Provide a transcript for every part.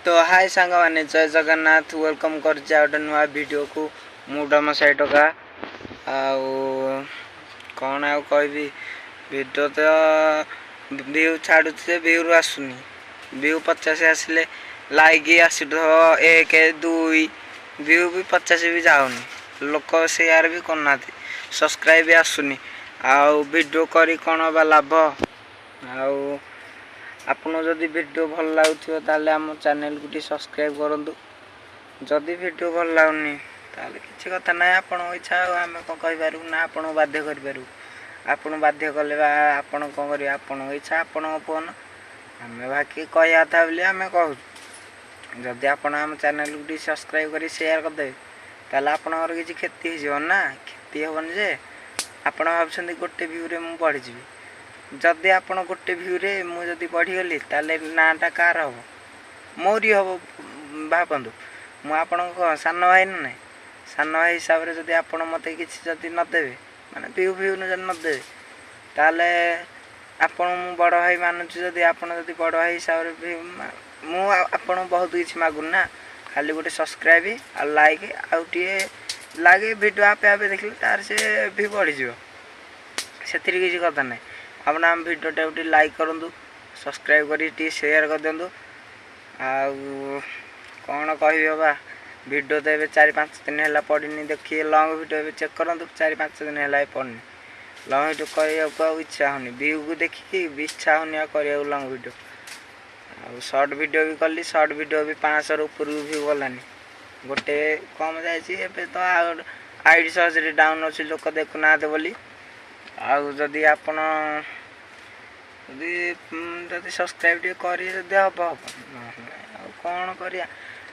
ତ ହାଇ ସାଙ୍ଗମାନେ, ଜୟ ଜଗନ୍ନାଥ। Welcome କରୁଛି ଆଉ ଗୋଟେ ନୂଆ ଭିଡ଼ିଓକୁ। ମୁଁ ଡମସାଇ ଟକା। ଆଉ କ'ଣ ଆଉ କହିବି? ଭିଡ଼ିଓ ତ ଭିଉ ଛାଡ଼ୁଛି ଯେ ଭିଉରୁ ଆସୁନି। ଭିଉ 50 ଆସିଲେ ଲାଇକ୍ ଆସୁଥିବ ଏକ ଦୁଇ, ଭିଉ ବି 50 ବି ଯାଉନି। ଲୋକ ସେୟାର ବି କରୁନାହାନ୍ତି, ସବସ୍କ୍ରାଇବ୍ ବି ଆସୁନି। ଆଉ ଭିଡ଼ିଓ କରି କ'ଣ ବା ଲାଭ? ଆଉ ଆପଣଙ୍କୁ ଯଦି ଭିଡ଼ିଓ ଭଲ ଲାଗୁଥିବ, ତାହେଲେ ଆମ ଚ୍ୟାନେଲକୁ ଟିକେ ସବସ୍କ୍ରାଇବ୍ କରନ୍ତୁ। ଯଦି ଭିଡ଼ିଓ ଭଲ ଲାଗୁନି, ତାହେଲେ କିଛି କଥା ନାହିଁ, ଆପଣଙ୍କ ଇଚ୍ଛା। ଆଉ ଆମେ କ'ଣ କହିପାରିବୁ ନା ଆପଣଙ୍କୁ ବାଧ୍ୟ କରିପାରିବୁ? ଆପଣ ବାଧ୍ୟ କଲେ ବା ଆପଣ କ'ଣ କରିବେ? ଆପଣଙ୍କ ଇଚ୍ଛା, ଆପଣଙ୍କ ଫୋନ୍। ଆମେ ବାକି କହିବା କଥା ବୋଲି ଆମେ କହୁଛୁ। ଯଦି ଆପଣ ଆମ ଚ୍ୟାନେଲକୁ ଟିକେ ସବସ୍କ୍ରାଇବ୍ କରି ସେୟାର କରିଦେବେ, ତାହେଲେ ଆପଣଙ୍କର କିଛି କ୍ଷତି ହେଇଯିବ ନା? କ୍ଷତି ହେବନି ଯେ। ଆପଣ ଭାବୁଛନ୍ତି ଗୋଟେ ଭ୍ୟୁରେ ମୁଁ ବଢ଼ିଯିବି। ଯଦି ଆପଣ ଗୋଟେ ଭ୍ୟୁରେ ମୁଁ ଯଦି ବଢ଼ିଗଲି, ତାହେଲେ ନାଁଟା କାହାର ହେବ? ମୋରି ହେବ। ଭାବନ୍ତୁ, ମୁଁ ଆପଣଙ୍କ ସାନ ଭାଇ ନା ନାହିଁ? ସାନ ଭାଇ ହିସାବରେ ଯଦି ଆପଣ ମୋତେ କିଛି ଯଦି ନଦେବେ, ମାନେ ଭ୍ୟୁ ଫ୍ୟୁ ଯଦି ନଦେବେ, ତାହେଲେ ଆପଣ ମୁଁ ବଡ଼ ଭାଇ ମାନୁଛି। ଯଦି ଆପଣ ଯଦି ବଡ଼ ଭାଇ ହିସାବରେ ମୁଁ ଆପଣଙ୍କୁ ବହୁତ କିଛି ମାଗୁନି ନା, ଖାଲି ଗୋଟେ ସବସ୍କ୍ରାଇବ୍ ଆଉ ଲାଇକ୍। ଆଉ ଟିକେ ଲାଗେ ଭିଡ଼ିଓ ଆପେ ଆପେ ଦେଖିଲେ ତାର ସେ ଭ୍ୟୁ ବଢ଼ିଯିବ, ସେଥିରେ କିଛି କଥା ନାହିଁ। ଆପଣ ଆମ ଭିଡ଼ିଓଟାକୁ ଟିକେ ଲାଇକ୍ କରନ୍ତୁ, ସବସ୍କ୍ରାଇବ୍ କରି ଟିକେ ସେୟାର କରିଦିଅନ୍ତୁ। ଆଉ କ'ଣ କହିବି ବାବା? ଭିଡ଼ିଓ ତ ଏବେ 4-5 ଦିନ ହେଲା ପଡ଼ିନି। ଦେଖିବେ, ଲଙ୍ଗ୍ ଭିଡ଼ିଓ ଏବେ ଚେକ୍ କରନ୍ତୁ, 4-5 ଦିନ ହେଲା ଏବେ ପଡ଼ିନି। ଲଙ୍ଗ୍ ଭିଡ଼ିଓ କରିବାକୁ ଆଉ ଇଚ୍ଛା ହେଉନି। ଭିଉକୁ ଦେଖିକି ବି ଇଚ୍ଛା ହେଉନି ଆଉ କରିବାକୁ ଲଙ୍ଗ୍ ଭିଡ଼ିଓ। ଆଉ ସର୍ଟ ଭିଡ଼ିଓ ବି କଲି, ସର୍ଟ ଭିଡ଼ିଓ ବି 500ର ଉପରକୁ ଭିଉ ଗଲାନି, ଗୋଟେ କମ୍ ଯାଇଛି। ଏବେ ତ ଆଉ ଆଇଡ଼ି ସହଜରେ ଡାଉନ୍ ଅଛି, ଲୋକ ଦେଖୁନାହାନ୍ତି ବୋଲି। ଆଉ ଯଦି ଆପଣ ଯଦି ଯଦି ସବସ୍କ୍ରାଇବ୍ ଟିକେ କରିବେ, ଯଦି ହେବ ହେବ, ନହେଲେ ଆଉ କ'ଣ କରିବା?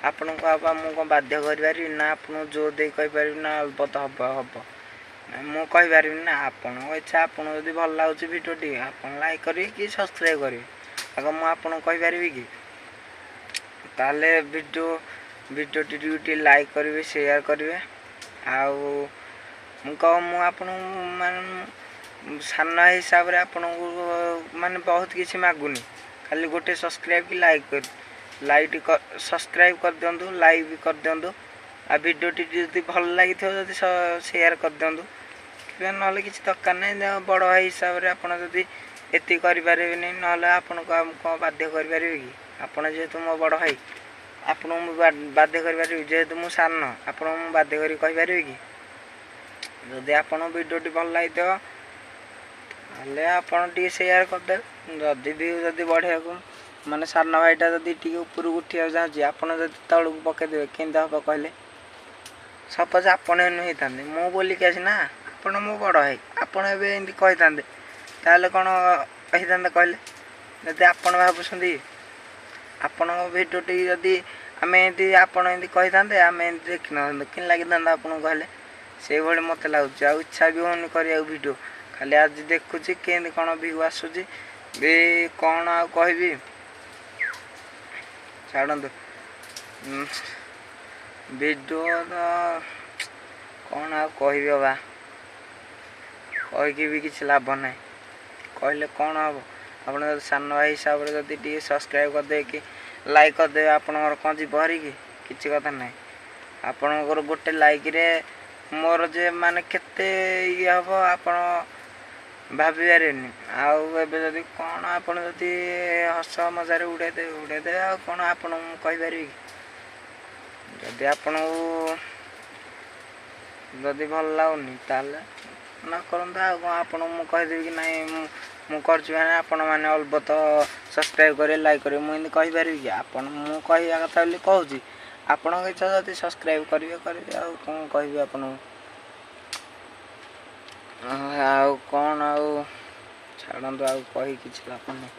ଆପଣଙ୍କୁ ଆଉ ବା ମୁଁ କ'ଣ ବାଧ୍ୟ କରିପାରିବି ନା ଆପଣଙ୍କୁ ଜୋର ଦେଇ କହିପାରିବି ନା ଅଲବତ ହେବ ହେବ? ମୁଁ କହିପାରିବିନି ନା। ଆପଣଙ୍କ ଇଚ୍ଛା। ଆପଣଙ୍କୁ ଯଦି ଭଲ ଲାଗୁଛି ଭିଡ଼ିଓଟି, ଆପଣ ଲାଇକ୍ କରିବେ କି ସବସ୍କ୍ରାଇବ୍ କରିବେ। ଆଗ ମୁଁ ଆପଣଙ୍କୁ କହିପାରିବି କି? ତାହେଲେ ଭିଡ଼ିଓଟି ଟିକେ ଲାଇକ୍ କରିବେ, ସେୟାର କରିବେ। ଆଉ ମୁଁ କହ, ମୁଁ ଆପଣଙ୍କୁ ମାନେ ସାନ ହିସାବରେ ଆପଣଙ୍କୁ ମାନେ ବହୁତ କିଛି ମାଗୁନି, ଖାଲି ଗୋଟେ ସବସ୍କ୍ରାଇବ୍ କି ଲାଇକ୍ କରି ଲାଇକ୍ ସବସ୍କ୍ରାଇବ୍ କରିଦିଅନ୍ତୁ, ଲାଇକ୍ ବି କରିଦିଅନ୍ତୁ। ଆଉ ଭିଡ଼ିଓଟି ଯଦି ଭଲ ଲାଗିଥିବ, ଯଦି ସେୟାର କରିଦିଅନ୍ତୁ କିମ୍ବା ନହେଲେ କିଛି ଦରକାର ନାହିଁ। ବଡ଼ ଭାଇ ହିସାବରେ ଆପଣ ଯଦି ଏତିକି କରିପାରିବେନି, ନହେଲେ ଆପଣଙ୍କୁ ଆଉ କ'ଣ ବାଧ୍ୟ କରିପାରିବି କି? ଆପଣ ଯେହେତୁ ମୋ ବଡ଼ ଭାଇ, ଆପଣଙ୍କୁ ମୁଁ ବାଧ୍ୟ କରିପାରିବି? ଯେହେତୁ ମୁଁ ସାନ, ଆପଣଙ୍କୁ ମୁଁ ବାଧ୍ୟ କରି କହିପାରିବି କି? ଯଦି ଆପଣଙ୍କୁ ଭିଡ଼ିଓଟି ଭଲ ଲାଗିଥିବ, ତାହେଲେ ଆପଣ ଟିକେ ସେୟାର କରିଦେବେ। ଯଦି ବି ଯଦି ବଢ଼ିବାକୁ ମାନେ ସାନ ଭାଇଟା ଯଦି ଟିକେ ଉପରକୁ ଉଠିବାକୁ ଚାହୁଁଛି, ଆପଣ ଯଦି ତଳକୁ ପକେଇଦେବେ, କେମିତି ହେବ କହିଲେ? ସପୋଜ ଆପଣ ଏନୁ ହେଇଥାନ୍ତେ, ମୁଁ ବୋଲିକି ଆସି ନା, ଆପଣ ମୋ ବଡ଼ ଭାଇ, ଆପଣ ଏବେ ଏମିତି କହିଥାନ୍ତେ, ତାହେଲେ କ'ଣ ହେଇଥାନ୍ତା କହିଲେ? ଯଦି ଆପଣ ଭାବୁଛନ୍ତି, ଆପଣଙ୍କ ଭିଡ଼ିଓଟି ଯଦି ଆମେ ଏମିତି ଆପଣ ଏମିତି କହିଥାନ୍ତେ, ଆମେ ଏମିତି ଦେଖିନଥାନ୍ତେ, କେମିତି ଲାଗିଥାନ୍ତା ଆପଣଙ୍କୁ କହିଲେ? ସେଇଭଳି ମୋତେ ଲାଗୁଛି। ଆଉ ଇଚ୍ଛା ବି ହେଉନି କରିବାକୁ ଭିଡ଼ିଓ। ଖାଲି ଆଜି ଦେଖୁଛି କେମିତି କ'ଣ ଭିଉ ଆସୁଛି ବି। କ'ଣ ଆଉ କହିବି, ଛାଡ଼ନ୍ତୁ। ଭିଡ଼ିଓ ତ କ'ଣ ଆଉ କହିବି ବା? କହିକି ବି କିଛି ଲାଭ ନାହିଁ। କହିଲେ କ'ଣ ହେବ? ଆପଣ ଯଦି ସାନ ଭାଇ ହିସାବରେ ଯଦି ଟିକେ ସବସ୍କ୍ରାଇବ୍ କରିଦେବେ କି ଲାଇକ୍ କରିଦେବେ, ଆପଣଙ୍କର କ'ଣ ଯିବ ହରିକି? କିଛି କଥା ନାହିଁ। ଆପଣଙ୍କର ଗୋଟେ ଲାଇକ୍ରେ ମୋର ଯେ ମାନେ କେତେ ଇଏ ହେବ, ଆପଣ ଭାବିପାରିବେନି। ଆଉ ଏବେ ଯଦି କ'ଣ ଆପଣ ଯଦି ହସ ମଜାରେ ଉଡ଼େଇଦେବେ, ଉଡ଼େଇଦେବେ। ଆଉ କ'ଣ ଆପଣଙ୍କୁ ମୁଁ କହିପାରିବି କି? ଯଦି ଆପଣଙ୍କୁ ଯଦି ଭଲ ଲାଗୁନି, ତାହେଲେ ନ କରନ୍ତୁ। ଆଉ କ'ଣ ଆପଣଙ୍କୁ ମୁଁ କହିଦେବି କି ନାଇଁ, ମୁଁ କରୁଛି ମାନେ ଆପଣମାନେ ଅଲବତ ସବସ୍କ୍ରାଇବ୍ କରିବେ, ଲାଇକ୍ କରିବେ, ମୁଁ ଏମିତି କହିପାରିବି କି? ଆପଣ ମୁଁ କହିବା କଥା ବୋଲି କହୁଛି। ଆପଣଙ୍କ ଇଚ୍ଛା, ଯଦି ସବସ୍କ୍ରାଇବ୍ କରିବେ, କରିବେ। ଆଉ କ'ଣ କହିବି ଆପଣଙ୍କୁ? ଆଉ କ'ଣ ଆଉ, ଛାଡ଼ନ୍ତୁ, ଆଉ କହି କିଛି ଲାଭ ନାହିଁ।